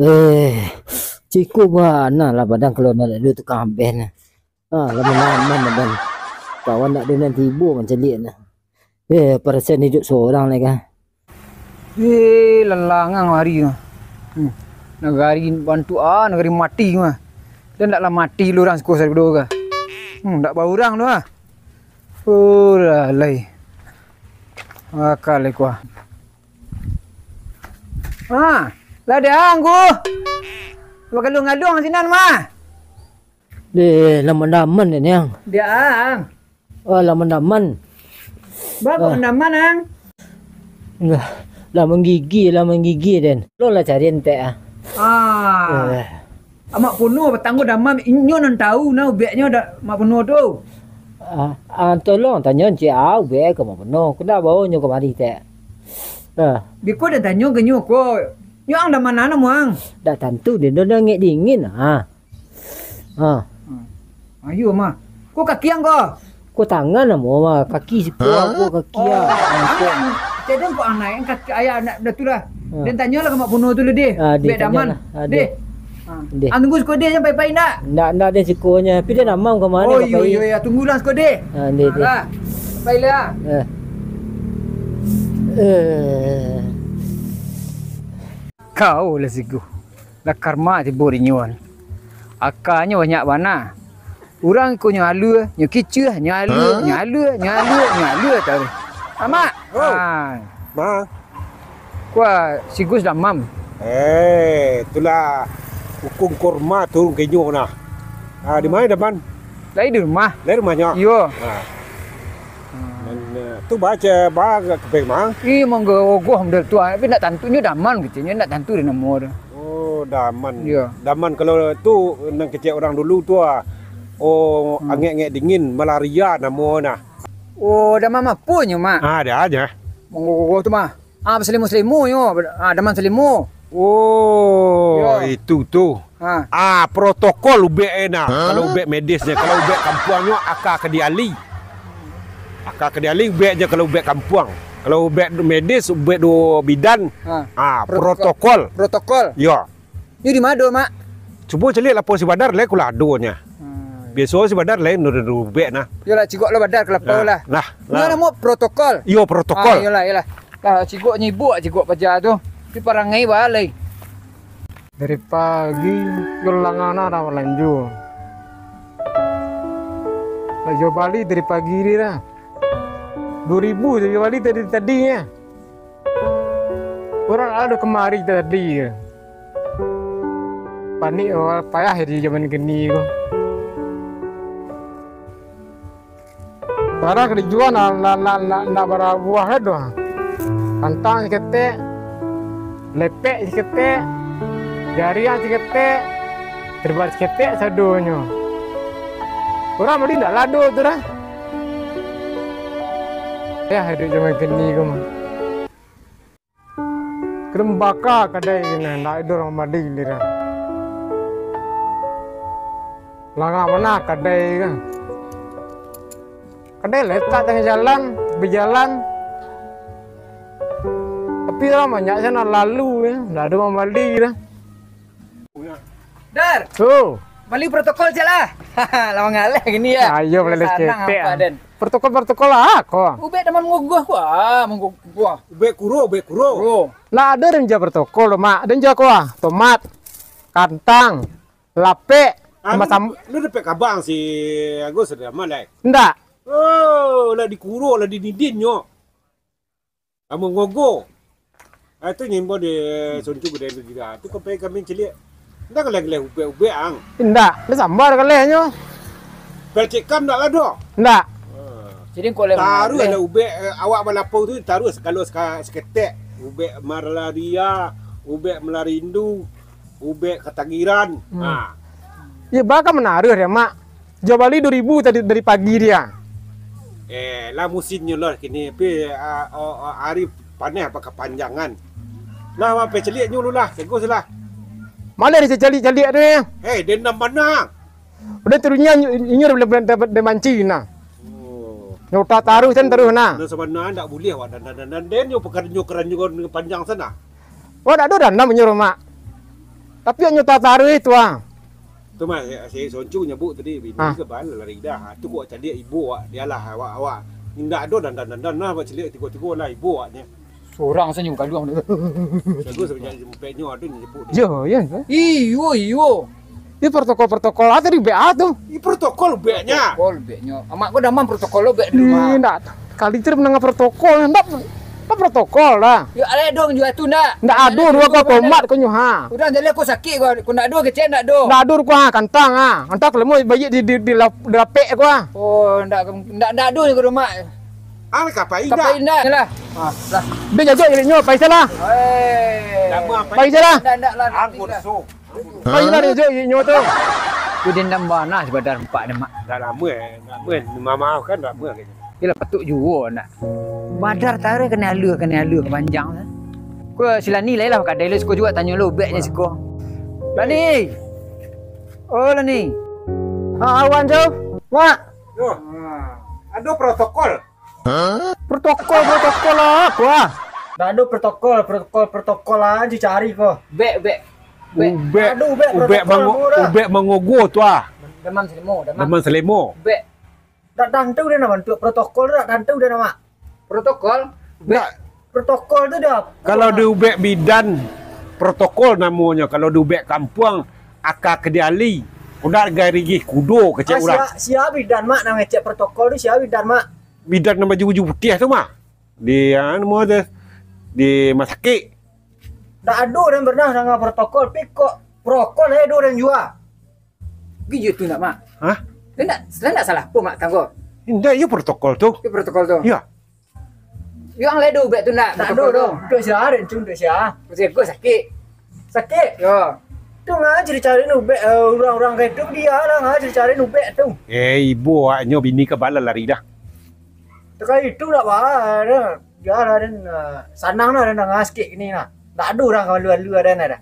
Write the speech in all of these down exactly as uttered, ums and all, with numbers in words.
Eh, cukuik bana lah badan kalau nak dulu tukang abeh nah. Ah, lama-lama badan. Kawan nak dengan tibo mancaliak nah. Eh, perasaan hidup seorang ni kan. Eh, lalangang hari tu. Hmm. Nagari bantuak ah, nagari mati mah. Dan ndak lah mati lu urang siko sado ka. Hmm, ndak baurang tu ah. Oh, lalai. Akal ku ah. Ha, lah dianggu. Bagalung-galung sinan mah. Deh, laman daman deh, Niang. Diang. Oh, laman daman. Ba, Ah. Daman, Ang? Lah, lah manggigi, lah manggigi den. Lo lah cari entek ah. Ah. Eh. Amak Pono batanggo daman, inyo nan tahu nah ubeknyo dak Mak Pono tu. Ah, ah, tolong tanyo Encik ah, ubek ka Mak Pono. Kena bawa nyo kamari tek. Ah. Biko dah tanyo ka nyo ko. Nyo ang daman namo ang? Dak tantu den dah ngek dingin ah. Ha. Hmm. Ayo mah. Ko kaki ang ko? Ko tangan lah mo mah, kaki sipo Hah? ko kaki Oh, ah. Ha, ko. Ang cedeng ko ang naik kaki ayah anak dah tu lah. Ha. Den tanyo lah ka Mak Pono tu lah deh. Ah, deh, Bek tanyo daman. lah. Ah, Deh. deh. Ha. Deh. Ang tunggu siko deh sampai pai nak. Ndak, ndak deh sikonyo. Tapi dia namam ka mana Oh, ka iyo, pai. iyo, iyo. Tunggulah siko deh. Ah, deh, Ha, deh. lah. Pai lah. Eh. Eh. Kau lah sigu. Lah karma tibo di nyo. Akanyo banyak bana. Urang ko nyo alua, nyo kicuah, nyo alua, Hah? nyo alua, nyo alua, nyo alua taruih. Amak. Oh. Ah. Ma. Kua sigus damam. Eh, itulah hukum korma turun ke nyo nah. Ah, di mana daman? Lai di rumah. Lai rumahnyo? Iyo. Ah. Dan, eh, tu baca ba ka pemang. Ih, manggogoh model tu, ah. Tapi ndak tantunyo daman gitu, nyo ndak tantu di namo tu. Oh, daman. Iyo. Daman kalau tu nan kecek urang dulu tu, ah. Oh, Hmm. angek-angek dingin, malaria namo nah. Oh, daman apo nyo, Mak? Ah, ada aja. Manggogoh tu mah. Ah, basalimo-salimo nyo. Ah, daman salimo. Oh, Iyo. itu tu. Ha. Ah, protokol ubek e nah. Hah? Kalau ubek medis nyo, kalau ubek kampuang nyo aka ka diali. Aka ka diali ubek nyo kalau ubek kampuang. Kalau ubek medis, ubek duo bidan. Ha. Ah, Protokol. protokol. Protokol. Yo. Ni di mado, Mak? Cubo caliak lapau si Badar lai, kalau adonyo. Hmm. Biaso si Badar lai nurun ubek nah. Yolah, cigok lo Badar ka lapau Nah, lah. nah, Ni nah. namo protokol. Iyo, protokol. Ah, iyolah, iyolah. Lah, cigok nyibuk, cigok paja tu. Tapi parangai balai. Dari pagi, yo langana dah balanjo. Lah yo bali dari pagi ni dah. Duo ribu sajo bali tadi, tadinyo. Urang ado kamari tadi. Panik, payah di zaman kini ko. Barang ka dijual nak, nak, nak, nak, nak barabuah ka doh. Kantang saketek, lepek saketek, jariang saketek, terbal saketek sadonyo. Urang bali ndak lado tu dah. Yah, iduik zaman kini ko mah. Kena baka kadai kini, ndak ado urang mambali lai dah. Langah bana kadai kan. Kadai letak tangah jalan, bajalan. Tapi urang banyak sinan lalu, yo. Ndak ado urang mambali dah. Dar! Oh. Bali protokol je lah. Lah mangaleh gini ya. Ayo, bali Sanang ketek, apa, ah. Den? Protokol-protokol lah, ko. Ubek daman manggogoh ko, ah, manggogoh. Ubek kuro, ubek kuro. Kuro. Lah, ado den jual protokol, Mak. Den jual ko, ah. Tomat, kantang, lapek, Ah, sama lu, sam- lu dapek kabang si Agus ada aman, lai? Ndak. Oh, lah dikuro, lah dinidin nyo. Amun ngogo. Ah, tu nyimbo di Suncu gudang tu juga. Tu kapai kami ciliak. Ndak galeh-galeh ubek-ubek, ang. Indak, ndak sambar galehnyo. Pelcik kam ndak lah doh. Ndak. Ah. Jadi kau leh Taruh mangaleh. Lah ubek, eh, awak balapau tu taruh kalau seka-, seketek. Ubek malaria, ubek malarindu, ubek katagiran. Hmm. Ha. Iyo, baka manaruh dia, Mak. Jual bali duo ribu tadi, dari pagi dia. Eh, lah musimnyo lah kini, pi, ah, oh, oh, ari paneh bakapanjangan. Lah, pai caliak nyo lu lah, segus lah. Malah dia caliak-caliak tu, eh. Eh, dendam bana. Udah turunnya, inyo, inyo udah, udah, udah manci nah. Oh. Nyo utak taruh, sen taruh nah. Nah, sabana ndak buliah, wak, dan, dan, dan, dan, den nyo pekan nyo keran nyo panjang sana. Wak, ndak ado dandam inyo, Mak. Tapi nyo tataruih tu ah. Tu mah, si, si Soncu nyebut tadi, bini Ah. ke bal lari dah. Tu kok caliak ibo awak, dialah awak, awak. Indak ado dandan-dandan lah, awak caliak tigo-tigo lah ibo awaknyo. Surang senyum kaluang tu. Bagus, sebanyak jempeknyo ado nyebut. Yo, yo. Iyo, iyo. Ini protokol-protokol apa tadi, B A tu? Ini protokol ubeknya. Protokol ubeknya. Amak ko damam protokol ubek dulu, Ih, Mak. Ndak. Kali tu menengah protokol, ndak, ndak protokol lah. Yo, alai dong jua tu ndak. Ndak ado dua ko tomat ko nyo, ha. Urang jaleh ko sakik ko, ko ndak ado kecek ndak ado. Ndak ado ko, ha, kantang, ha. Kantang kalau mau bayik di, di, di lap-, di lapek ko, ha. Oh, ndak, ndak, ndak ado ko rumah. Ah, kapai Kapai indak? Indak lah. Ah, lah. Dia jago jadi nyo, pai salah. Hei. Lama apa? Pai salah. Ndak, ndak lah. Anggur so. Pai salah dia jago nyo tu. Tu dendam bana si Badar empat ni, Mak. Dah lama, eh. Lama, eh. Mamaafkan lama kayaknya. Yelah, patuk juo nak. Badar taruih kanai alua, kanai alua ka panjang tu. Ko si Lani lai lah, kadai lo siko juo, tanyo lo ubeknyo siko. Lani! Oh, Lani. Ha, awan tu, Mak. Yo. Ha, ado protokol. Protokol, protokol lah, apo ah? Ndak ado protokol, protokol, protokol aja cari ko. Bek, bek. Bek. Ubek, Aduh, ubek ubek protokol mango-, murah. Ubek mangogo tu ah. Damam selimo, damam. Damam selimo. Bek. Ndak tantu dia nak bantuak protokol tu, ndak tantu dia nak, Mak. Protokol? Bek. Ndak. Protokol tu dah. Kalau di ubek bidan, protokol namonyo. Kalau di ubek kampuang, aka kediali. Udah garigih kudo kecek Ah, urang. Sia, sia bidan, Mak, nak ngecek protokol tu, sia bidan, Mak. Bidan nan baju-baju putiah tu mah. Di, anu, tu, di rumah sakit. Ndak ado urang pernah nangah protokol, pi kok protokol eh ado urang jua. Gi je tu nak, Mak. Hah? Dia ndak, dia ndak salah apa, Mak, tanggo? Indak, iyo protokol tu. Itu protokol tu. Iya. Yo, ang lai ado ubek tu ndak? Ndak ado protokol tu. Untuk sia, Ren, tu untuk sia. Masih aku sakit. Sakit? Yo. Tu ngah cari-cari ubek, eh, urang-urang kayak tu dia lah ngah cari-cari ubek tu. Eh, ibo awaknyo bini ka bala lari dah. Takah itu ndak bah, dah. Bialah, dah, nah. Sanang lah, dah, ngah sakit ni nah. Ndak ado urang kalu-kalu dah, dah.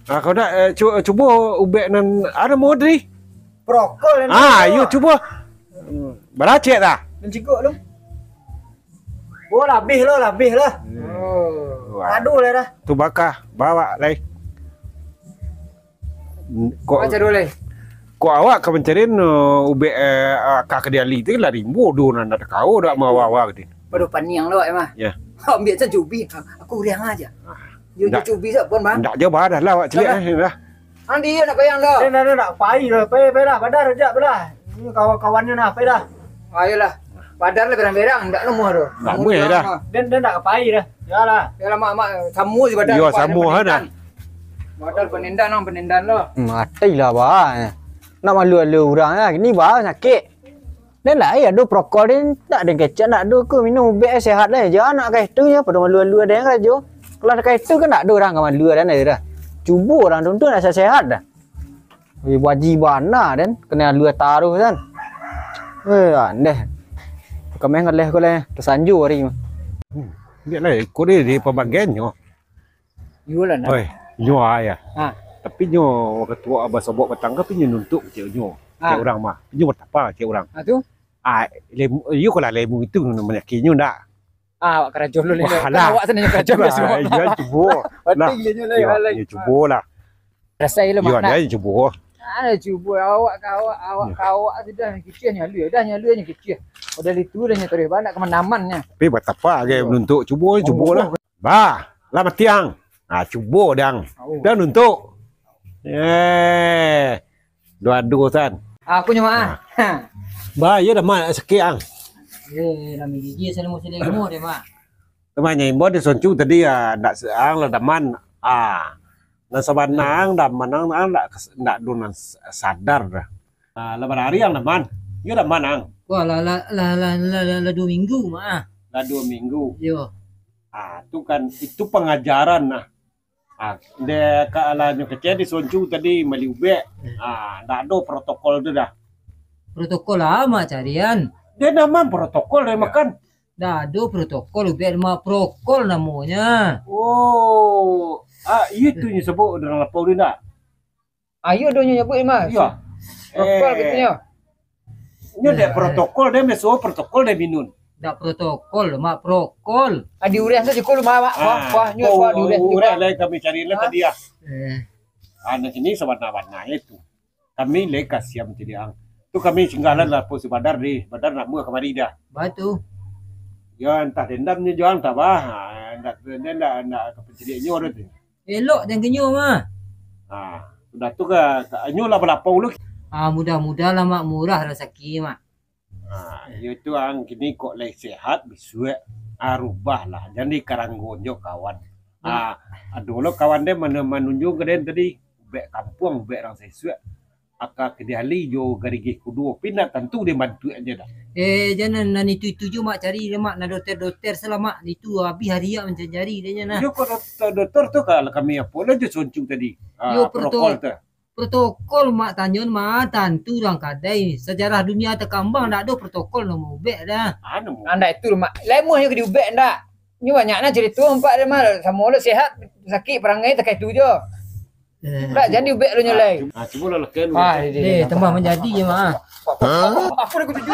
Ah, kau nak, eh, cu-, cubo ubek nan ado modri? Prokol nan Ah, ado. Yo cubo. Hmm, baracek dah. Nan cikok tu. Oh, labih lah, labih lah. Hmm. Oh. Wah. Aduh lah dah. Tu bakah, bawa lai. Kok, Baca dulu lai. Kok awak ka mancari, uh, ubek, eh, uh, ka kediali tu lah rimbo do nan nak kau dak mawa-wa gitu. Baru paniang lo, Mak. Ya. Ambil saja cubi. Aku uriang aja. Ah. Yo, Ndak. Cubi saja pun, Bang. Ndak jauh bah dah lah awak celiak, Dah, dah. Eh, dah. Ang dia nak payah dah. Eh, dah, dah, nak pai dah. Pai, pai dah. Badar aja lah. Ini kawan-kawannya nah, pai dah. Ayolah. Badar lah berang-berang, ndak lemah tu. Ndak muah dah. Dan, dan nak pai dah. Yalah. Yalah, mak, mak, sama je Badar. Yo, sama dah. Badar penindan, nang penindan lo. Hmm, atai lah, bah. Nak malu-alu urang lah. Ini bah sakit. Den lai ado prokol den, dak den kecek, dak ado ke minum ubek sehat lai. Jan nak ka itu nyo, pado malu-alu den karajo. Kalau nak ka itu kan dak ado urang ka malu den dah. Cubo urang tu, tu nak sehat dah. Weh, baji bana den, kena alu taruh kan. Eh, andeh. Kemeh ngeleh ko leh, tersanjur hari. Hmm, dia lah ikut dia di pembagian nyo. Iyo lah, nak. Oi, nyo ah, ya. Ha. Tapi nyo wakatu awak basobok batang ka, tapi nyo nuntuk kecek nyo. Ha. Kecek urang mah. Nyo batapa kecek urang. Ha, tu? Ah, lemu, iyo kalau lemu itu manyakik nyo ndak? Ah, awak karajo lo, Lin. Wah, kan lah. Awak sana nyo karajo biaso. Iyo, cubo. Lah. Iyo, iyo, cubo lah. Rasai lo, iyo, mak, nak. Iyo, cubo. Ah, cubo awak ka awak, awak ka awak sudah kicih nyo alu, dah nyo alu nyo kicih. Model itu dah nyo taruih, ba nak ka manaman nyo. Tapi batapa gai nuntuk, cubo, cubo lah. Bah, lah mati ang. Ah, cubo dang. Au. Dah nuntuk. Eh, dua duo san. Aku nyo, Mak. Nah. Bah, iyo dah, Mak, sakik ang. Eh, dah gigi selimo-selimo deh, Mak. Temanyo imbau di Soncu tadi, ah, ndak se-, ang lah daman. Ah, nan sabana ang daman, ang, ang ndak kes-, ndak ado nan s-, sadar dah. Ah, lah barari ang daman. Iyo daman ang. Wah, lah, lah, lah, lah, lah, lah, lah duo minggu, Mak. Lah duo minggu. Iyo. Ah, tu kan, itu pangajaran nah. Ah, dek ka lah nyo kecek di Soncu tadi mali ubek. Eh. Ah, ndak ado protokol tu dah. Protokol lah, Mak, carian. Dia daman protokol dari makan. Ndak ado protokol, ubek mah prokol namonyo. Oh, ah, iyo tu nyo sebut dalam lapau tu ndak? Ayo do nyo nyebut, Mas. Iyo. Prokol Eh. Gitu nyo. Nyo dek Eh. Protokol, dia meso protokol dia minun. Ndak protokol, mak prokol. Ah, di ureh sajo ko, mak, mak. Ah, wah, wah, nyo oh, wah, di ureh sajo, ureh mak. Lah kami cari lah tadi, ah. Eh. Ah, nan kini sabana-bana itu. Kami lai kasian mancaliak ang. Tu kami singgah lah lapor si Badar deh. Badar nak mua kamari dah. Batu. Ya, antah dendamnyo jo ang, antah bah. Ah, ndak, ndak, ndak, ndak ka pancaliaknyo tu. Elok jan kinyo mah. Ah, sudah tu ka, ka, inyo lah balapau lu. Ah, mudah-mudahan lah, Mak, murah rasaki, Mak. Ah, iyo tu ang kini kok lai sehat, bisuak, ah, rubah lah. Jan dikaranggo jo kawan. Ah, ado lo kawan den mana manunjuang ka den tadi, ubek kampuang, ubek rang sesuak. Aka ka diali jo garigih kudo, pindah tantu den bantuak aja dah. Eh, jan nan, nan itu-itu jo, Mak, cari deh, Mak, nan doter-doter salah, Mak. Itu abih ari ak mancari-cari deh nyo nah. Iyo, kok doter-doter tu ka kami apo lah jo soncu tadi. Ah, Yo, protokol tu. Protokol, Mak, tanyo, Mak, tantu urang kadai. Sajarah dunia takambang, ndak ado protokol nan maubek dah. Anu. Andak itu, Mak. Lemuah nyo ka diubek ndak? Nyo banyak nah carito, nampak deh, Mak. Samo lo sehat, sakik, parangai takai tu jo. Eh. Ndak, jan diubek lo nyo lai. Ah, cubo lah leken. Ah, Eh, tambah manjadi je, Mak. Apo dah kutuju?